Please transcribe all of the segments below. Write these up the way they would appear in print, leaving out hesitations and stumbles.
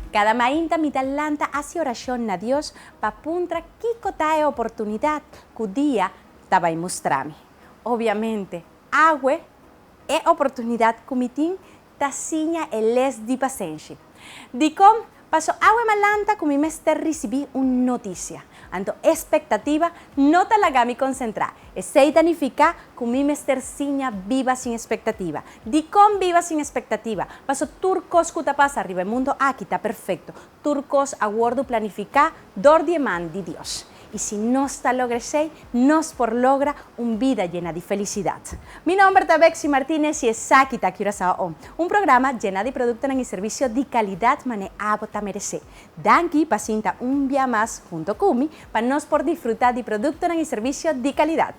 Kada mainta mi ta lanta hasi orashon na Dios pa puntra kiko ta e oportunidat ku dia ta bai mustra mi. Obiamente, awe e oportunidat ku mi tin ta siña e les di pasenshi. Dikon? Paso awe m'a lanta ku mi mester risibí un notisia. Anto espektativa no ta laga mi konsentrá. Esei ta nifiká ku mi mester siña biba sin espektativa. Dikon biba sin espektativa? Paso tur kos ku ta pasa riba e mundu aki ta perfekto. Tur kos a wòrdu planifiká dor di e man di Dios. I si nos ta logra esei, nos por logra un bida yena di felisidat. Mi nomber ta Bexy Martinez i esaki ta Curaçao On, un programa yena di produktonan i servisio di kalidat mane abo ta meresé. Danki pa sinta un bia mas hunto ku mi pa nos por disfrutá di produktonan i servisio di kalidat.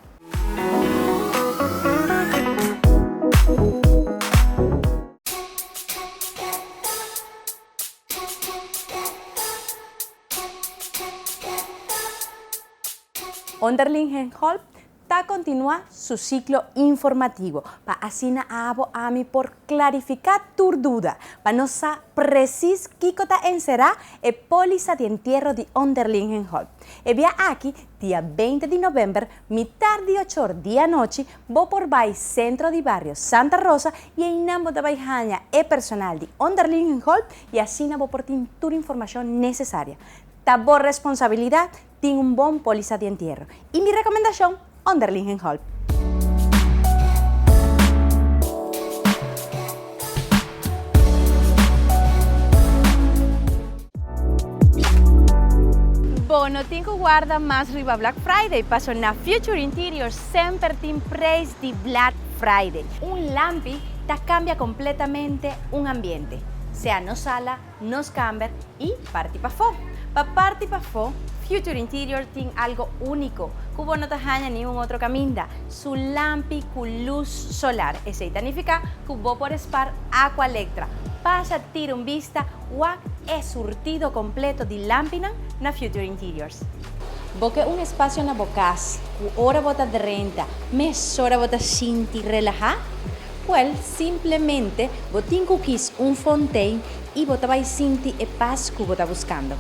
Onderling Hulp ta kontinuá su siklo informativo pa asina abo ami por klarifiká tur duda pa nos sa presis kiko ta enserá e pólisa di entiero di Onderling Hulp. E bia aki, dia beinti di novèmber, mitar di ochor di anochi, Bo por bai Sentro di Bario Santa Rosa i einan bo ta bai haña e personal di Onderlingenhulp i asina bo por tin tur informashon nesesaria. Ta bo responsabilidat tin un bon pólisa di entierro i mi rekomendashon, Onderlingenhulp. Bo no tin ku warda mas riba Black Friday paso na Future Interiors semper tin preis di Black Friday. Un lampi ta kambia kompletamente un ambiente, sea nos sala, nos kamber i parti pafó. Pa parti pafó, Future Interior tin algo úniko ku bo no ta haña niun otro kaminda, su lampi ku lus solar. Esei ta nifiká ku bo por spar Aqualectra. Pasa tira un bista Wak e surtido completo di lampinan na Future Interiors. Bo ke un espacio na bo cas cu ora bo ta drenta mesora bo ta sinti relaha? Wel, simplemente bo tin cu kies un fontein y bo ta bay sinti e pas cu bo ta buscando.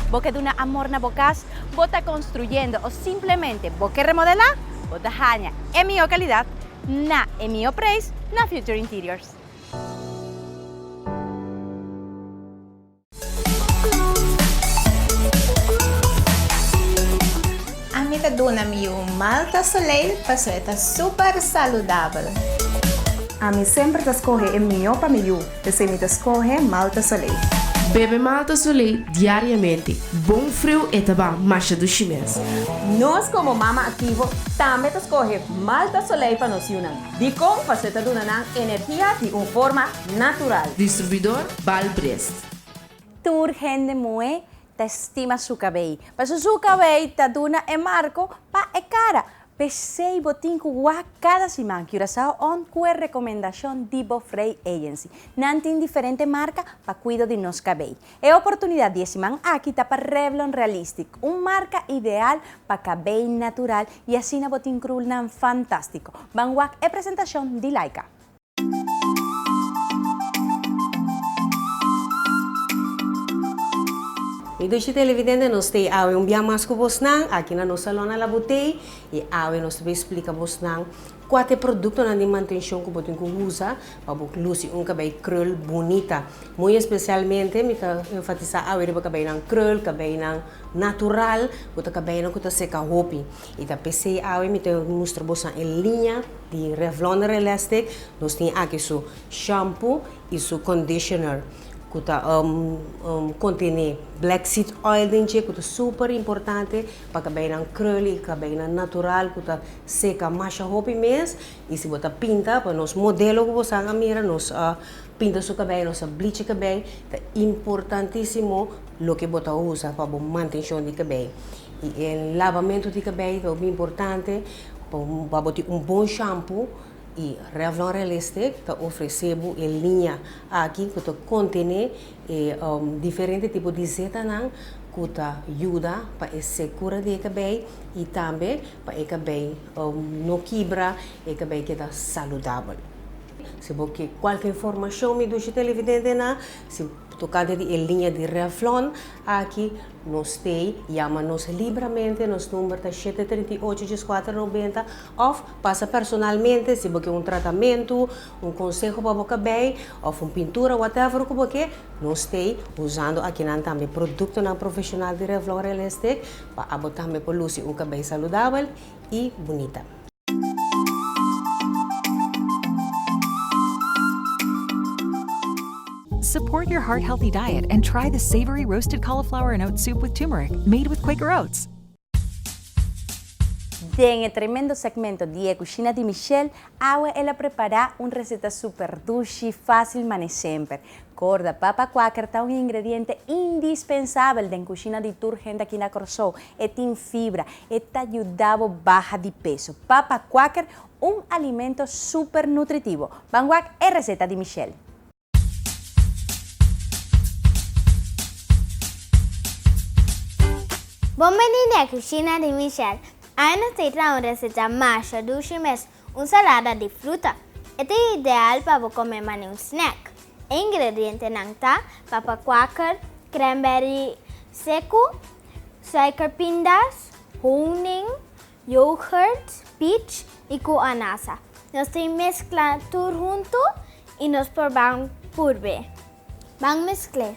Bo ke duna amor na bo cas? Bo ta construyendo o simplemente bo ke remodela? Bo ta haña e miho calidad na e miho prijs na Future Interiors. Ami ta duna mi yu Malta Soleil paso e ta super saludabel. Ami semper ta skohe e mihó pa mi yu, p'esei mi ta skohe Malta Soleil. Bebe Malta Soleil diariamente, bon friu e ta ba masha dushi mes. Nos komo mama aktivo tambe ta skohe Malta Soleil pa nos yunan. Dikon? Paso e ta duna nan energia di un forma natural. Distribuidor Balbrest. Tur hende muhé ta stima su kabei, paso su kabei ta duna e marko pa e kara. P'esei bo tin ku wak kada siman Curaçao On ku e rekomendashon di bo Frey Agency. Nan tin diferente marka pa kuido di nos kabei. E oportunidat di e siman aki ta pa Revlon Realistic, un marka ideal pa kabei natural i asina bo tin krulnan fantástiko. Ban wak e presentashon di Laika. Mi dushi televidente nos tei awe un bia mas ku bosnan aki na nos salon na La Botei i awe nos ta bay splika bosnan kua ta e produktonan di mantenshon ku bo tin ku usa pa bo lusi un kabei krul bunita. Muy espesialmente mi ta enfatisá awe riba kabeinan krul, kabeinan natural ku ta kabeinan ku ta seka hopi. I ta p'esei awe mi ta mustra bosan e liña di Revlon Relastic. Nos tin aki su shampoo i su conditioner ku ta kontené black seed oil den dje ku ta super importante pa kabeinan curly i kabeinan natural ku ta seka masha hopi mes. I si bo ta pinta pa nos modelo ku bosan a mira nos a pinta su kabei, nos a bleach e kabei, ta importantisimo loke bo ta usa pa bo mantenshon di kabei. I e labamentu di kabei ta hopi importante pa bo tin un bon shampoo i Revlon Realistic ta ofresé bo e liña aki ku ta kontené e diferente tipo di zetanan ku. ku ta yuda pa e sekura di e kabei i tambe pa e kabei no kibra, e kabei keda saludabel. Si bo ke kualke informashon mi dushi televidentenan, si tokante di e liña di Revlon aki nos tei yama nos libramente, nos number ta shete 38 dieskuater 90 òf pasa personalmente si bo ke un tratamentu, un konseho pa bo kabei òf un pintura whatever ku bo ke, nos tei usando akinan tambe produktonan profeshonal di Revlon Realistic pa abo tambe por lusi un kabei saludabel i bunita. Support your heart healthy diet and try the savory roasted cauliflower and oat soup with turmeric made with Quaker Oats. Den e tremendo segmento di e Cushina di Michelle, awe el a prepara un receta super dushi, facil mane semper. Corda, papa kwaker ta un ingrediente indispensabel den cushina di tur hende aki na Corsou. E tin fibra, e ta yuda bo baha di peso. Papa kwaker, un alimento super nutritivo. Ban wak e receta di Michelle. Bon bini na e cushina di Michelle. Awe nos ta traha un receta masha dushi mes, un salada di fruta. E ta ideal pa bo come mane un snack. E ingredientenan ta, papa kwaker, cranberry seku, suiker pindas, honing, yoghurt, peach y cu anasa. Nos tin mezcla tur hunto y nos por ban purbe. Ban mezcl'e.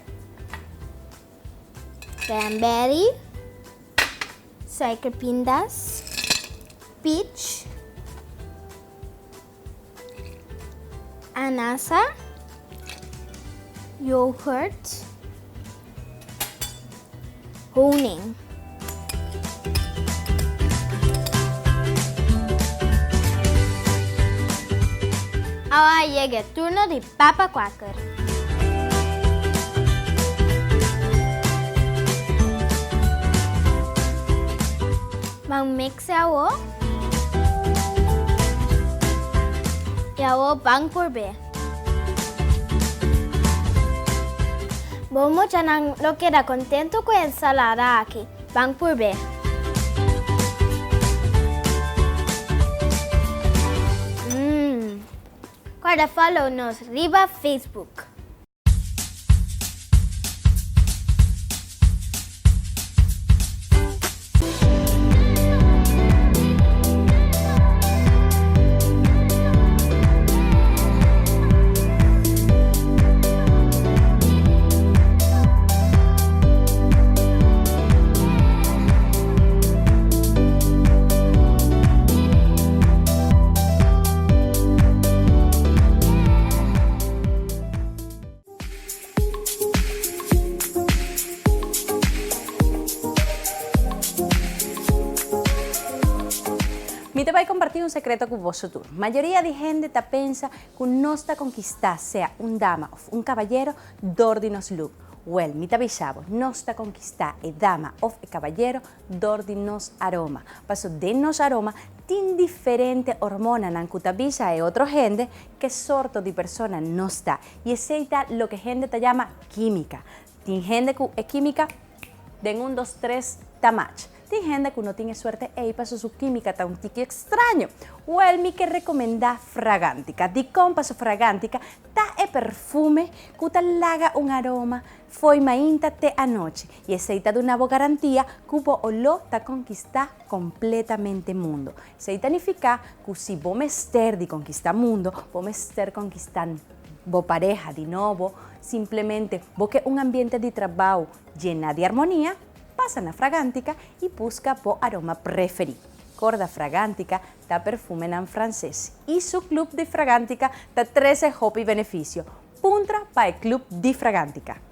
Cranberry, suiker pindas, peach, Anasa, yoghurt, honing. Awa a yega e turno di Papa Kwaker. Ban mix e awo. I awor ban purb'é. Bo muchanan lo keda kontentu ku e ensalada aki. Ban purb'é. Mmm. Kòrda follow nos riba Facebook. Mi ta bai comparti un secreto cu boso tur. Mayoria di hende ta pensa cu nos ta conquista sea un dama of un caballero dor di nos look. Well, mi ta bisa bo, nos ta conquista e dama of e caballero dor di nos aroma. Paso den nos aroma tin diferente hormonanan cu ta bisa e otro hende ke sorto di persona nos ta. I esei ta loke hende ta yama kímika. Tin hende ku e kímika den un dos tres ta match. Tin hende ku no tin e suerte ei paso su kímika ta un tiki ekstraño. Wèl mi ke rekomendá Fragántika. Dikon? Paso Fragántika ta e perfume ku ta laga un aroma fo'i mainta te anochi. I esei ta duna bo garantia ku bo oló ta konkistá kompletamente mundo. Esei ta nifiká ku si bo mester di konkistá mundo, bo mester konkistá bo pareha di nobo. Simplemente bo ke un ambiente di trabou llená di armonia, pasa na Fragántica i buska bo aroma preferí. Korda Fragántica ta perfumenan franses i su club di Fragántica ta trese hopi benefisio. Puntra pa e club di Fragántica.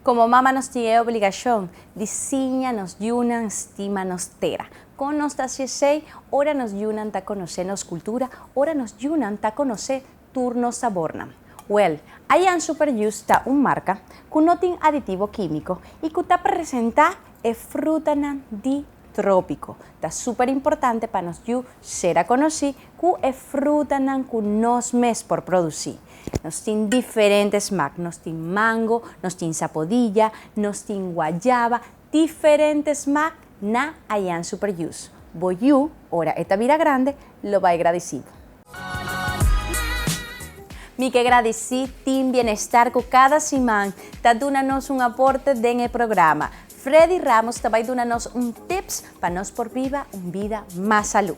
Komo mama nos tin e obligashon di siña nos yunan stima nos tera. Kon nos ta hasi esei? Ora nos yunan ta konosé nos kultura, ora nos yunan ta konosé tur nos sabornan. Wèl, Ayan Super Juice ta un marka ku no tin aditivo kímiko i ku ta presentá e frutanan di. Trópiko. Ta super importante pa nos yu sera konosí ku e frutanan ku nos mes por produsí. Nos tin diferente smak, nos tin mango, nos tin sapodilla, nos tin guayaba, diferente smak na Ayan Super Juice. Bo yu, ora e ta bira grande, lo bai gradisí bo. Mi ke gradisí Team Bienestar ku kada siman ta duna nos un aporte den e programa. Freddy Ramos ta bai duna nos un tips pa nos por biba un bida mas salú.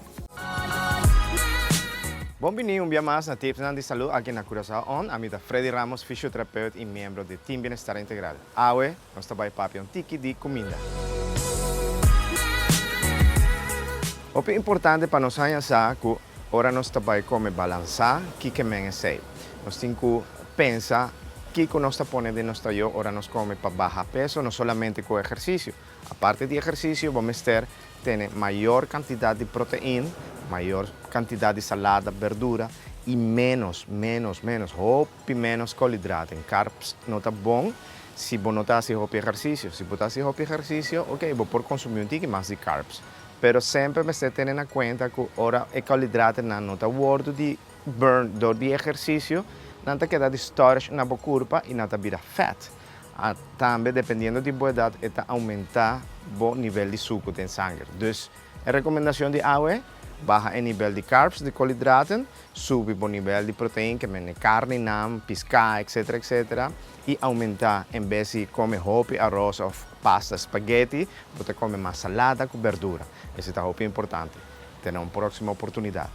Bon bini un bia mas na Tipsnan di Salú aki na Curaçao On. Ami ta Freddy Ramos, fisiotherapeut y miembro di Team Bienestar Integral. Awe nos ta bai papia un tiki di cuminda. Hopi importante pa nos haña sa cu Ora nos ta bai kome balansá, kiko men esei? Nos tin ku pensa kiko nos ta pone den nos tayó ora nos kome pa baha peso, no solamente ku ehersisio. Aparte di ehersisio, bo mester tene mayor kantidat di protein, mayor kantidat di salada, berdura i ménos, ménos, ménos, hopi ménos kolidraten. Carbs no ta bon si bo no ta hasi hopi ehersisio. Si bo ta hasi hopi ehersisio, oke, bo por konsumí un tiki mas di carbs. Pero semper mester tene na cuenta cu ora e koolhydratennan no ta wordo di burn door di ehercicio, nan ta keda di storage na bo curpa y nan ta bira fat. Tambe dependiendo di bo edad e ta aumenta bo nivel di sucu den sanger. Dus e recomendacion di awe, baha e nivel di carbs, di koolhydraten, subi bo nivel di protein, ke mene carninan, pisca, etc. Etc. Y aumenta en bes di come hopi aros of pasta spaghetti, bo ta come mas salada cu berdura. Esey ta hopi importante. Te na un proximo oportunidad.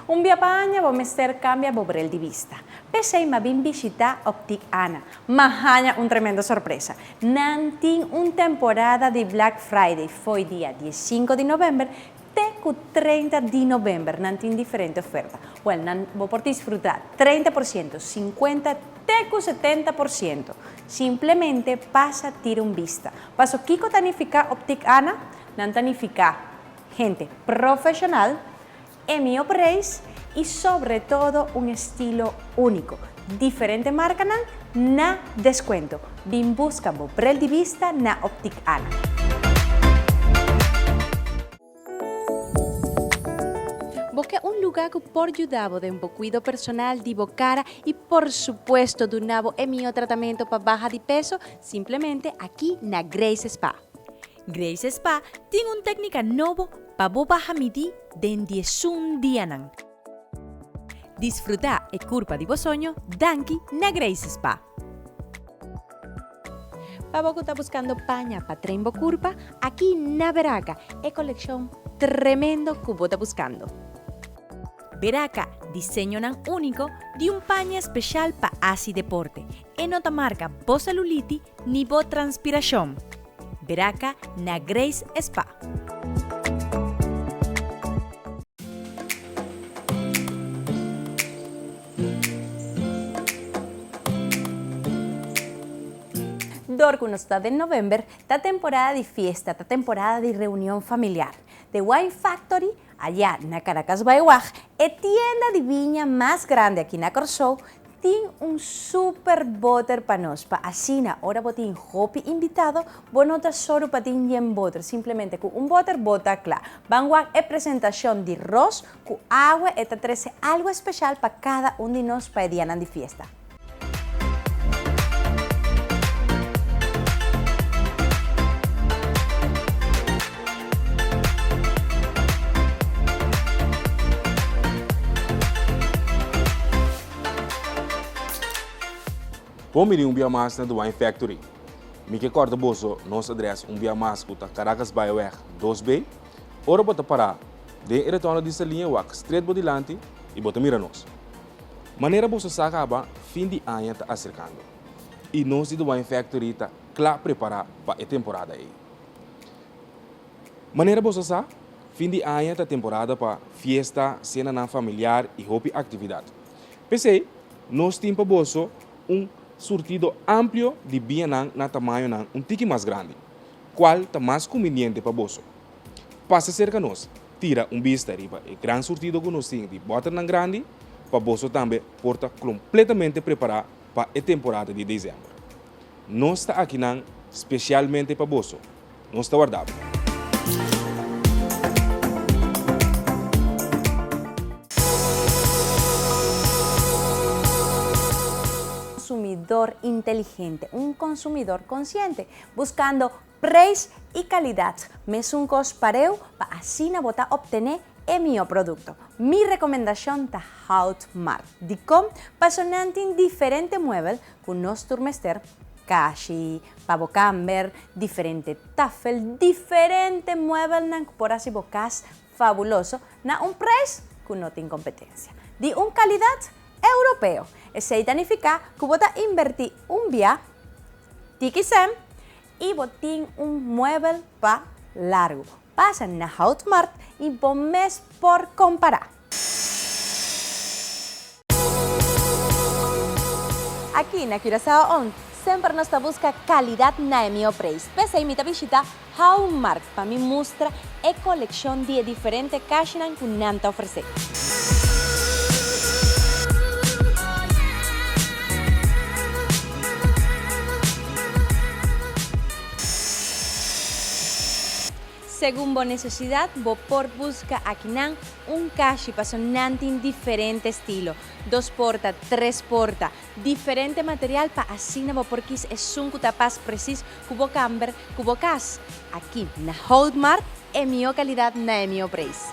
Un bia pa aña bo mester cambia bo bril di bista. P'esey m'a bin bishita Optic Ana. M'a haña un tremendo sorpresa. Nan tin un temporada di Black Friday fo'i dia diesinco di november Te ku 30 di november nan tin diferente oferta. Wèl, nan bo por disfrutá 30%, 50 te ku 70%. Simplemente pasa tira un bista. Paso kiko ta nifiká Optik Ana? Nan ta nifiká hende profeshonal, e mihó preis i sobre todo un estilo úniko. Diferente markanan na deskuento. Bin buska bo bril di bista na Optik Ana. Bo ke un lugá ku por yuda bo den bo kuido personal di bo kara i por supuesto duna bo e mihó tratamentu pa baha di peso? Simplemente aki na Grace Spa. Grace Spa tin un téknika nobo pa bo baha midí den diesun dianan. Disfrutá e kurpa di bo soño danki na Grace Spa. Pa bo ku ta buskando paña pa tren bo kurpa, aki na Beraka e kolekshon tremendo ku bo ta buskando. Beraka, diseñonan úniko di un paña speshal pa hasi deporte. E no ta marka bo seluliti ni bo transpirashon. Beraka na Grace Spa. Dor ku nos ta den november, ta temporada di fiesta, ta temporada di reunion familiar. The Wine Factory, ayá na Caracasbaaiweg, e tienda di biña mas grandi aki na Kòrsou, Tin un super boter pa nos, pa asina ora bo tin hopi invitado, bo no ta soru pa tin yen boter, simplemente ku un boter bo ta kla. Ban wak e presentashon di ros ku awe, e ta trese algu espeshal pa kada un di nos pa e dianan di fiesta. Bon bini un bia mas na The Wine Factory. Mi ke kòrda boso nos adrès un bia mas ku ta Caracas Baaiweg 2B. Ora bo ta pará den e retorno di Saliña wak stret bo dilanti i bo ta mira nos. Manera boso sa kaba fin di aña ta aserkando i nos di The Wine Factory ta kla prepará pa e temporada ei. Manera boso sa, fin di aña ta temporada pa fiesta, senanan familiar i hopi aktividat. P'esei, nos tin pa boso un surtido amplio di bianan na tamañonan un tiki mas grandi, kual ta mas kumbiniente pa boso. Pasa serka nos, tira un bista riba e gran surtido ku nos tin di bòternan grandi pa boso tambe por ta kompletamente prepará pa e temporada di desèmber. Nos ta akinan spesialmente pa boso. Nos ta warda bo. Consumidor inteligente, un consumidor consciente, buscando prijs y calidad, mesun cos pareu pa asina bo ta obtene e mihó producto. Mi recomendacion ta Houtmart. Dicon? Paso nan tin diferente muebel cu nos tur mester, kashi pa bo kamber, diferente tafel, diferente muebelnan cu por haci bo cas fabuloso na un prijs cu no tin competencia, di un calidad europeo. Esey ta nifica cu bo ta inverti un bia tiki cen y bo tin un muebel pa largo. Pasa na Houtmart y bo mes por compara. Aki na Curaçao On semper nos ta buska kalidat na e mihó preis. P'esei mi ta bishita Hallmark pa mi mustra e kolekshon di e diferente kashinan ku nan ta ofresé. Segun bo nesesidat bo por buska akinan un kashi paso nan tin diferente estilo, dos porta, tres porta, diferente material pa asina bo por kis esun ku ta pas presis ku bo kamber ku bo kas. Aki na Houtmart e mihó kalidat na e mihó preis.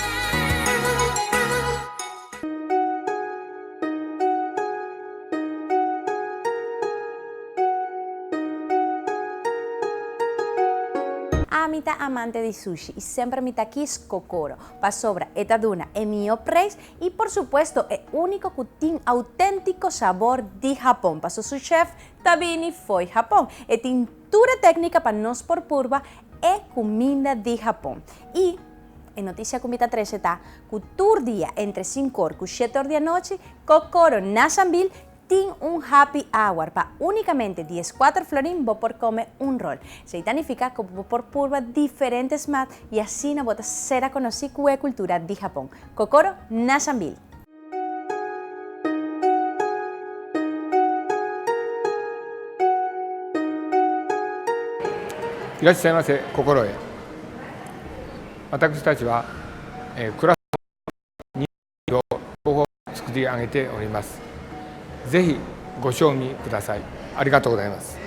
Ami ta amante di sushi y semper mi ta kies Kokoro pasobra e ta duna e mihó prijs y por supuesto e unico cu tin autentico sabor di Japon paso su chef ta bini fo'i Japon. E tin tur e tecnica pa nos por purba e cuminda di Japon. Y e noticia cu mi ta trece ta cu tur dia entre cincor cu shete or di anochi Kokoro na Sambil Tin un happy hour pa únikamente dieskuater florin bo por kome un rol. Esei ta nifiká ku bo por purba diferente smak i asina bo ta sera konosí ku e kultura di Hapon. Kokoro na Sambil! いらっしゃいませ、心得。私たちは、えー、クラスを作り上げております。ぜひご賞味ください。ありがとうございます。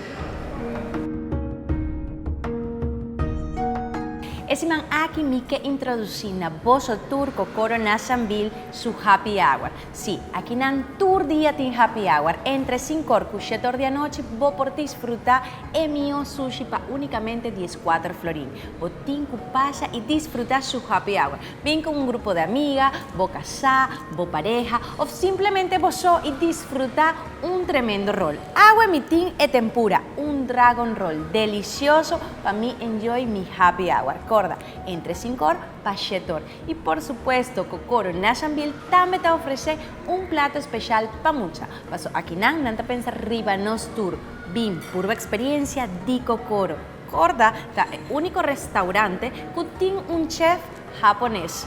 E siman aki mi ke introdusí na boso tur Kokoro na Sambil su happy hour. Sí, aki nan tur dia tin happy hour. Entre sinkor ku shetor di anochi bo por disfrutá e mihó sushi pa únikamente dieskuater florin. Bo tin ku pasa i disfrutá su happy hour. Bin ku un grupo di amiga, bo kasá, bo pareha òf simplemente bo so i disfrutá un tremendo rol. Awe mi tin e tempura, un dragon roll delisioso pa mi enjoy mi happy hour. Korda, entre sinkor pa shetor. I por supuesto Kokoro Nashambil tambe ta ofresé un plato speshal pa mucha. Paso akinan nan ta pensa riba nos tur. Bin purba eksperiensia di Kokoro. Korda ta e úniko restaurante ku tin un chef hapones.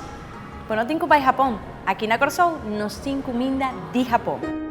Bo no tin ku bai Hapon, aki na Kòrsou nos tin kuminda di Hapon.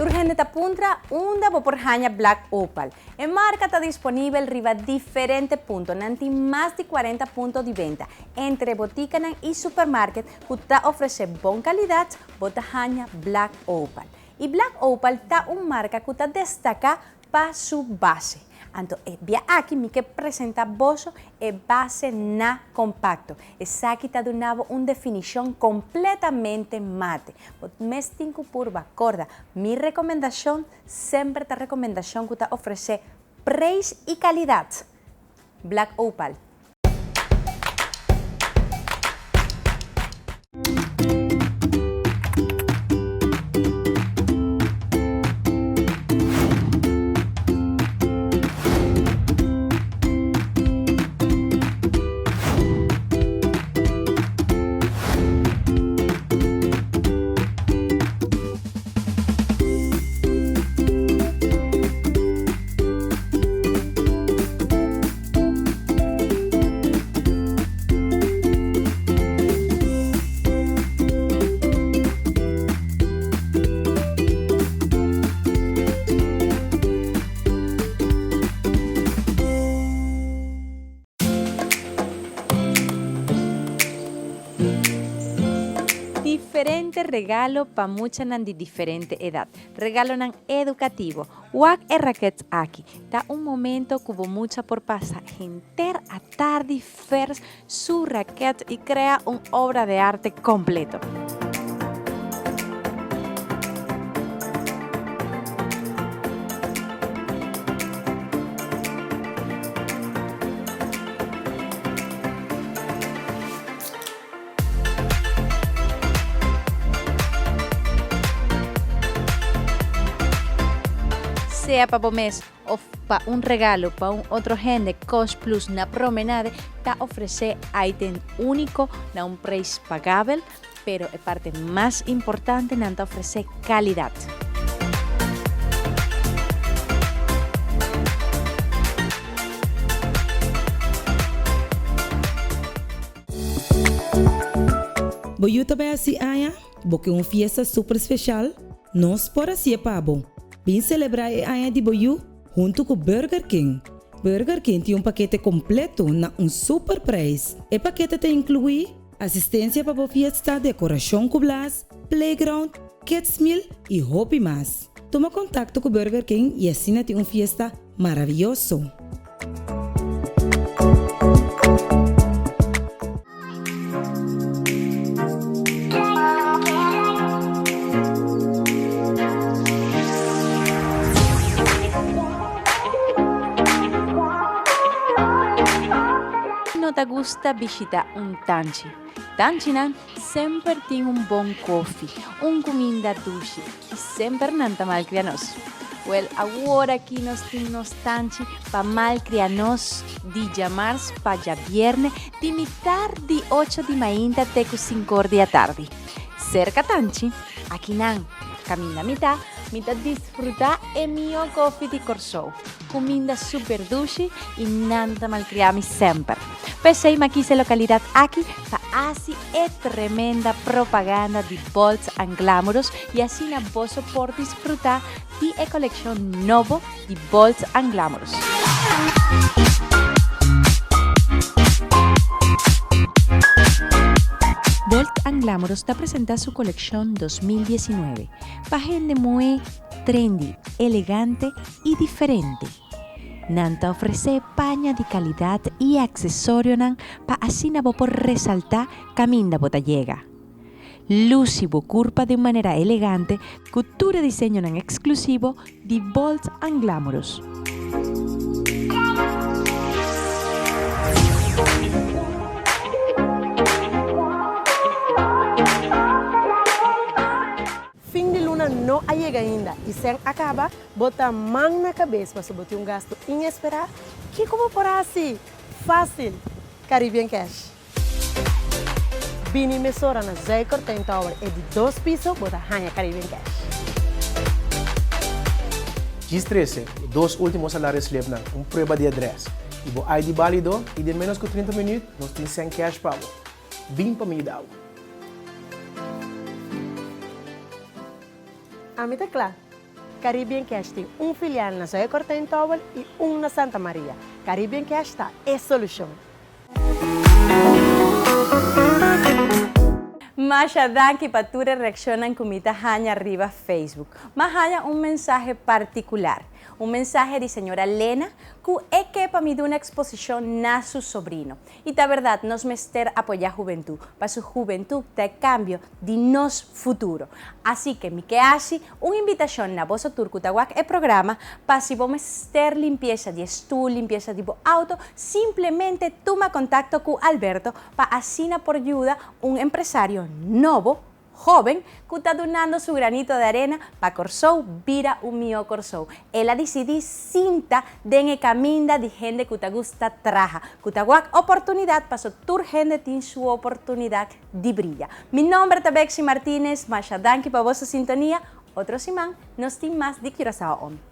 Tur hende ta puntra unda bo por haña Black Opal. E marka ta disponibel riba diferente punto. Nan tin mas di cuarenta punto di benta entre botikanan y supermarket ku ta ofresé bon kalidat, bo ta haña Black Opal. Y Black Opal ta un marka ku ta destaká pa su base. Anto e bia aki mi ke presenta boso e base na kompakto. Esaki ta duna bo un definishon kompletamente mate. Bo mes tin ku purba. Korda, mi rekomendashon semper ta rekomendashon ku ta ofresé preis i kalidat. Black Opal. Diferente regalo pa muchanan di diferente edat. Regalonan edukativo. Wak e rakets aki. Ta un momento ku bo mucha por pasa henter atardi fers su raket i krea un obra de arte kompleto. Sea pa bo mes of pa un regalo pa un otro hende, Cost Plus na Promenade ta ofresé item úniko na un preis pagabel, pero e parte mas importante nan ta ofresé kalidat. Bo yu ta bai hasi aña? Bo ke un fiesta super speshal? Nos por hasié pa bo! Bin selebrá e aña di bo yu huntu ku Burger King! Burger King tin un pakete kompleto na un super preis. E pakete ta inkluí, asistensia pa bo fiesta, dekorashon ku blas, playground, kids meal i hopi mas. Tuma kontakto ku Burger King i asina tin un fiesta maravioso! No ta gusta bishita un tanchi. Tanchinan semper tin un bon kofi, un kuminda dushi i semper nan ta malkria nos. Wel, awor aki nos tin nos tanchi pa malkria nos di djamars pa djabierne di mitar di ocho di mainta te ku sinkor di atardi. Serka tanchi, akinan, kaminda mi ta, mi ta disfrutá e mihó kofi di Kòrsou. Kuminda super dushi i nan ta malkria mi semper. P'esei mi a kisa e lokalidat aki pa hasi e tremenda propaganda di Bolts and Glamorous i asina boso por disfrutá di e kolekshon nobo di Bolts and Glamorous. Bold and Glamorous ta presentá su kolekshon 2019 pa hende muhé trendy, elegante i diferente. Nan ta ofresé paña di kalidat i aksesorionan pa asina bo por resaltá kaminda bo ta yega. Lusi bo kurpa di un manera elegante ku tur e diseñonan eksklusivo di Bold and Glamorous. Fin di luna no a yega ainda y sen a caba, bo ta man na cabes pasobra bo tin un gasto inespera? Kico bo por haci? Facil! Caribbean Cash. Bini mesora na Zuikertuin Tower e di dos piso bo ta haña Caribbean Cash. Djis trese bo dos ultimo salario slipnan, un prueba di adres y bo ID balido y den menos cu 30 minuut nos tin send cash pa bo. Bin pa mi yuda bo. Ami ta kla. Caribbean Cash tin un filial na Zuikertuin Tower y un na Santa Maria. Caribbean Cash ta e solucion. Masha danki pa tur e reakshonnan ku mi ta haña riba Facebook. M'a haña un mensahe partikular. Un mensahe di señora Lena ku e ke pa mi duna eksposishon na su sobrino. I ta bèrdat, nos mester apoyá hubentú, paso hubentú ta e kambio di nos futuro. Así ke mi ke hasi un invitashon na boso tur ku ta wak e programa, pa si bo mester limpiesa di e stul, limpiesa di bo auto, simplemente tuma kontakto ku Alberto pa asina por yuda un empresario nobo Hóben ku ta dunando su granito de arena pa Kòrsou bira un mihó Kòrsou. El a disidí sinta den e kaminda di hende ku ta gusta traha, ku ta wak oportunidat paso tur hende tin su oportunidat di bria. Mi nomber ta Bexy Martinez, masha danki pa boso sintonia, otro siman nos tin mas di Curaçao On.